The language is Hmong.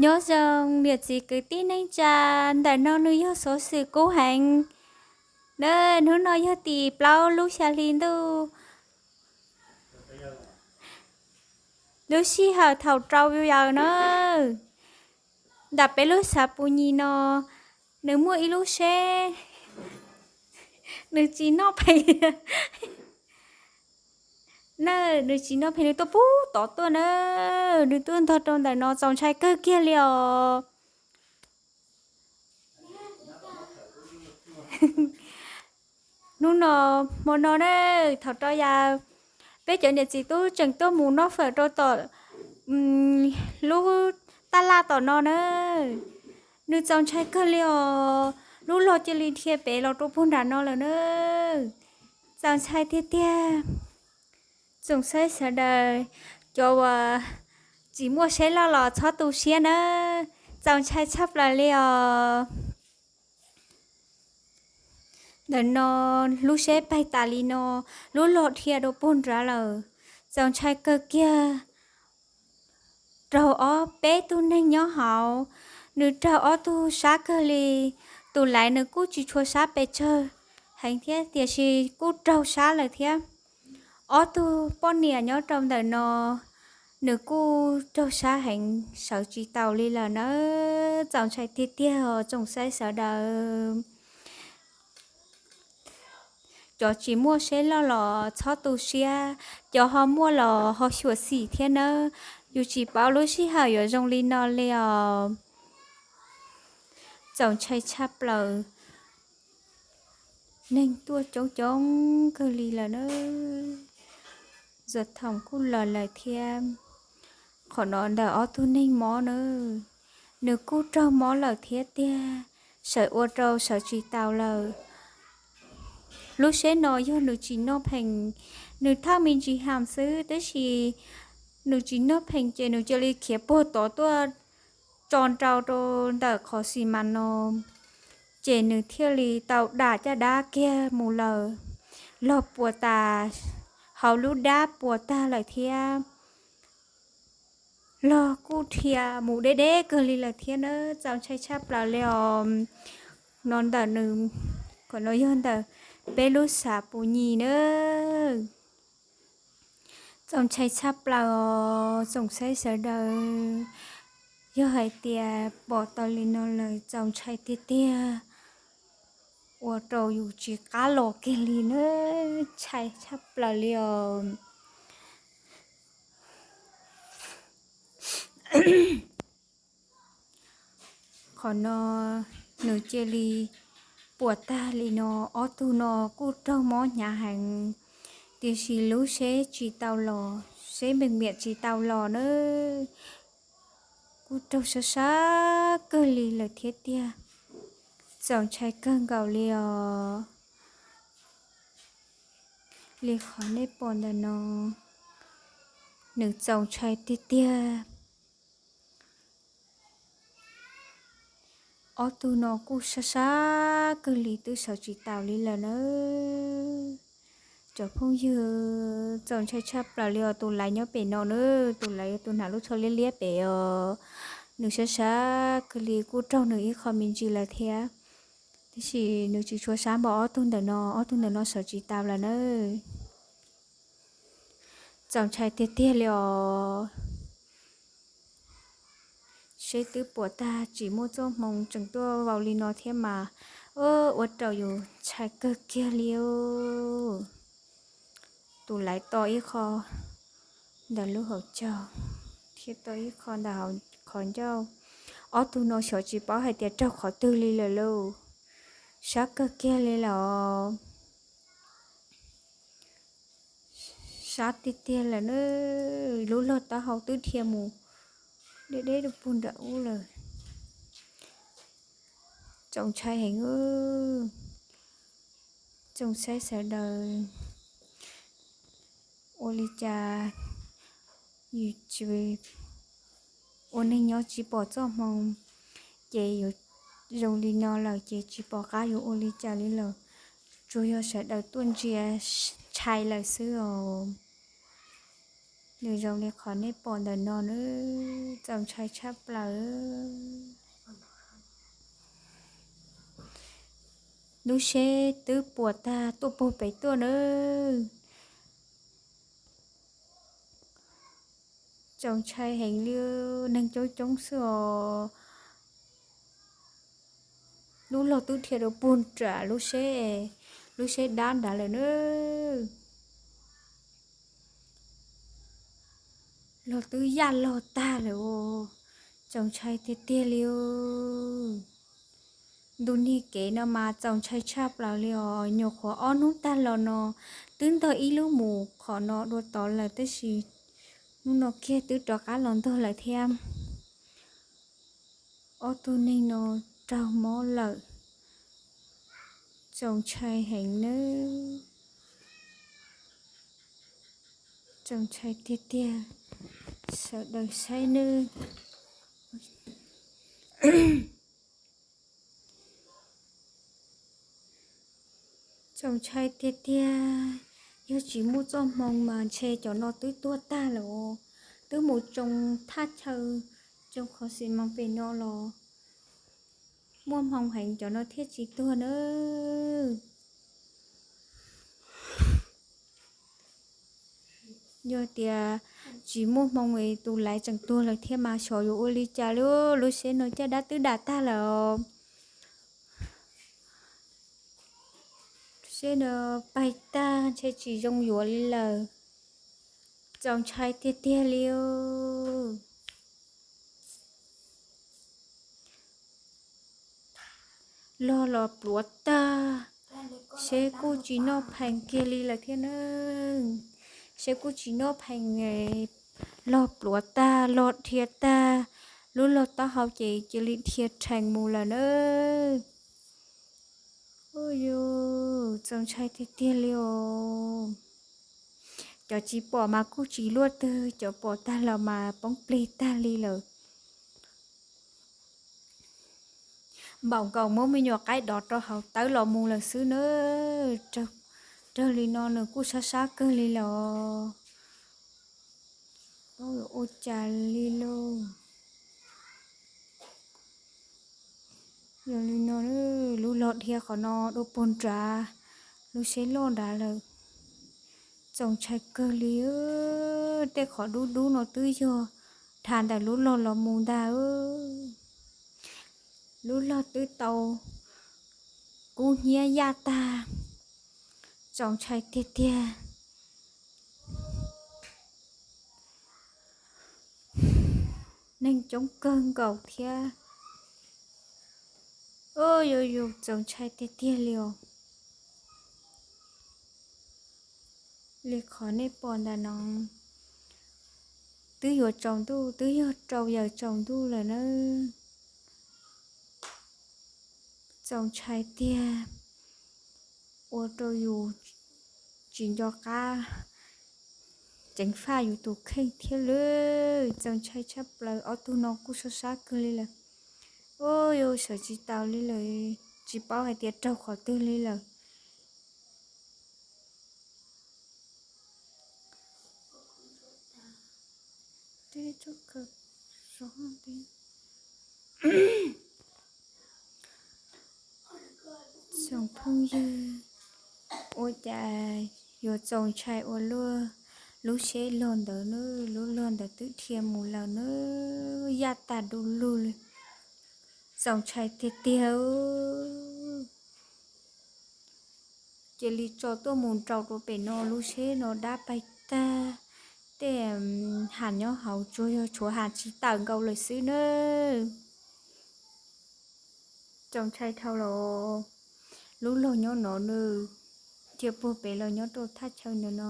Nyob zoo niam txiv kwv tij neej tsa, ntawm no nws yog xov xwm kub heev na. Hnub no yog tim plaub lub xya hli ntuj, lub sij hawm thaum rau yaws na, ntawm peb lub xav pus nyim no, nws muaj ib lub seb, nws tsis noj pheej na, nws tsis noj pheej, nws tuaj pub tod tuaj na, nws tuaj ntog rau ntawm no txaus ntshai kawg kiag li os. Hnub no, hmo no na, thaum rau yaws, peb cov niam txiv tub tseem tuaj mus noj fawm rau tom lub taj laj tom no na. Nws txaus ntshai kawg li os, lub log cia li dhia pem los rau puag nram no lawm na. Txaus ntshai tiag tiag. Tsoom saib sawv daws, cov uas tsis muaj seb loj los txhob tu siab na, txaus ntshai tshaj plaws li os. Ntawm no lub seb paig tas li no, lub log dhia rau puag nrad lawm, txaus ntshai kawg kiag. Raug ob peb tug neeg nyob hauv, nws raug ob tug sab kawg li. Tus laiv nws kuj tsis tshua sab pes tsawg heev thiab, tiam sis kuj raug sab lawm thiab. Ob tug poj niam nyob rau ntawm no, nws kuj raug sab heev, sawv tsis taus li lawm na. Txaus ntshai tiag tiag os tsoom saib sawv daws. Cov tsis muaj seb loj los txhob tu siab, cov ho muaj los ho xyuam xim thiab nawb. Yus tsis paub lub sij hawm yuav zoo li no li os. Txaus ntshai tshaj plaws, neeg tuaj coob coob kawg li lawm na. Zam thoom kuj los lawm thiab. Qhov no ntawm ob tug neeg mob na, nws kuj raug mob lawm thiab tiag, sawv ua rau sawv tsis taus lawm. Lub seb no yog nws tsis noj pheej, nws thawj me ntsis ham xwb, tab sis nws tsis noj pheej ces nws cia li khiav puag tod tuaj tso nrau rau ntawm qhov xis mas no, ces nws thiaj li tau dam caj dab kiag mus lawm. Log puas tas, hauv lub dab puas tag lawm thiab. Log kuj dhia mus deb deb kawg li lawm thiab na, txaus ntshai tshaj plaws li os. No ntawm nws, qhov no yog ntawm peb lub xav pus nyim na. Txaus ntshai tshaj plaws os tsoom saib sawv daws. Yog hais tias pom tau li no lawm txaus ntshai tiag tiag, ua rau yus tsis qab los kiag li na, ntshai tshaj plaws li os. Qhov no nws cia li puas tag li no, ob tug no kuj raug mob hnyav heev, tiam sis lub seb tsis tau los, seb meem miam tsis tau los na, kuj raug sab sab kawg li lawm thiab tiag. Txaus ntshai kawg nkaus li os. Li qhov nej pom ntawm no, nws txaus ntshai tiag tiag. Ob tug no kuj sab sab kawg li twb sawv tsis taus li lawm na. Cov phooj ywg, txaus ntshai tshaj plaws li os, tus laiv nyob pem no na, tus laiv yog tus hnav lub tsho liab liab pem os, nws sab sab kawg li kuj raug nws ib qho me ntsis lawm thiab, tiam sis nws tsis tshua sab npaum ob tug ntawm no, ob tug ntawm no sawv tsis taus lawm na. Txaus ntshai tiag tiag li os. Seb twb puas tag tsis muaj txoj hmoo tseem tuaj vau li no thiab mas, ua rau yus ntshai kawg kiag li. Tus laiv to ib qho ntawm lub hauv caug thiab to ib qho ntawm qhov ncauj. Ob tug no xyov tsis paub hais tias raug qhov twg li lawm lauj. Sab kawg kiag li lawm. Sab tiag tiag lawm na, lub log taub hau twb dhia mus deb deb rau puag nram ub lawm. Txaus ntshai heev. Tsoom saib sawv daws, ua li cas yus tsis, ua neeg nyob tsis pom txoj hmoo, ces yus zoo li no lawm ces tsis pom qab yuav ua li cas li lawm. Tsuas yog sawv daws tuaj ntsia ntshai lawm xwb os. Nws zoo li qhov nej pom ntawm no nawb, txaus ntshai tshaj plaws. Lub seb twb puas tag tuaj puag pem tuaj nawb. Txaus ntshai heev li, neeg coob coob xwb os. Lub log twb dhia rau puag nram lub seb, lub seb dab nrad lawm nawb. Log twb yaj log tag lawm os. Txaus ntshai tiag tiag li. Ntu niag kev no mas txaus ntshai tshaj plaws li os. Nyuam qhuav ob hnub tag los no twb ntog ib lub mus qhov no dua tod lawm, tab sis hnub no kiag twb rov qab los ntog lawm thiab. Ob tug neeg no raug mob lawm. Txaus ntshai heev nawb. Txaus ntshai tiag tiag. Sawv daws saib nawb. Txaus ntshai tiag tiag. Yog tsis muaj txoj hmoo mas ntshe cov no twb tuag tag lawm os. Twb mus tsoo thaj chaw, tsoo qhov xis mas pem no los muaj hmoo heev cov no thiaj tsis tuag nawb. Yog tias tsis muaj hmoo es tus laiv tseem tuag lawm thiab mas xyov yuav ua li cas li. Lub seb no caj dab twb dam tag lawm. Seb no paig tag ntshe tsis zoo yuav li lawm. Txaus ntshai tiag tiag li. Log los pluav tag. Seb kuj tsis noj phees kiag li lawm thiab na. Seb kuj tsis noj phees, log pluav tag, log dhia tag. Lub log taub hau ces cia li dhia rhees mus lawm na. Ua yus txaus ntshai tiag tiag li os. Cov tsis pom mas kuj tsis luaj twg, cov pom tag los mas poob plig tag li lawm. Npaum nkaus muab me nyuam qaib dov rau hauv tawb los mus lawm xwb na. Raug li no nws kuj sab sab kawg li lawm. Ua cas li lauj? Yog li no, lub log dhia qhov no dua puag nrad lub seb loj nrad lawm. Txaus ntshai kawg li. Tej qhov dub dub no twb yog dhia ntawm lub log los mus ntag. Lub log twb tau kub hnyiab yaj tag. Txaus ntshai tiag tiag. Neeg coob kawg nkaus thiab. Ua yus txaus ntshai tiag tiag li os. Li qhov nej pom ntawm no, twb yuav tsaus ntuj, twb yog rau yaws tsaus ntuj lawm na. Txaus ntshai tiag, ua rau yus tsis nco qab ceev faj yus tus kheej thiab lawm. Txaus ntshai tshaj plaws, ob tug no kuj sab sab kawg li lawm. Ua yus sawv tsis taus li lawm, tsis paub hais tias raug qhov twg li lawm. Tsoom phooj ywg, ua cas yuav txaus ntshai ua luaj, lub seb log ntawd na, lub log ntawd twb dhia mus lawm na, yaj tag du lug li. Txaus ntshai tiag tiag. Cia li tso tuaj mus nraus rau pem no, lub seb no dab paig tag, tej ham nyob hauv tsuas yog tshuav ham tsis tawm nkaus lawm xwb na. Txaus ntshai dhau los, lub log nyob no nws dhia puag pem los nyob rau thaj chaw ntawm no.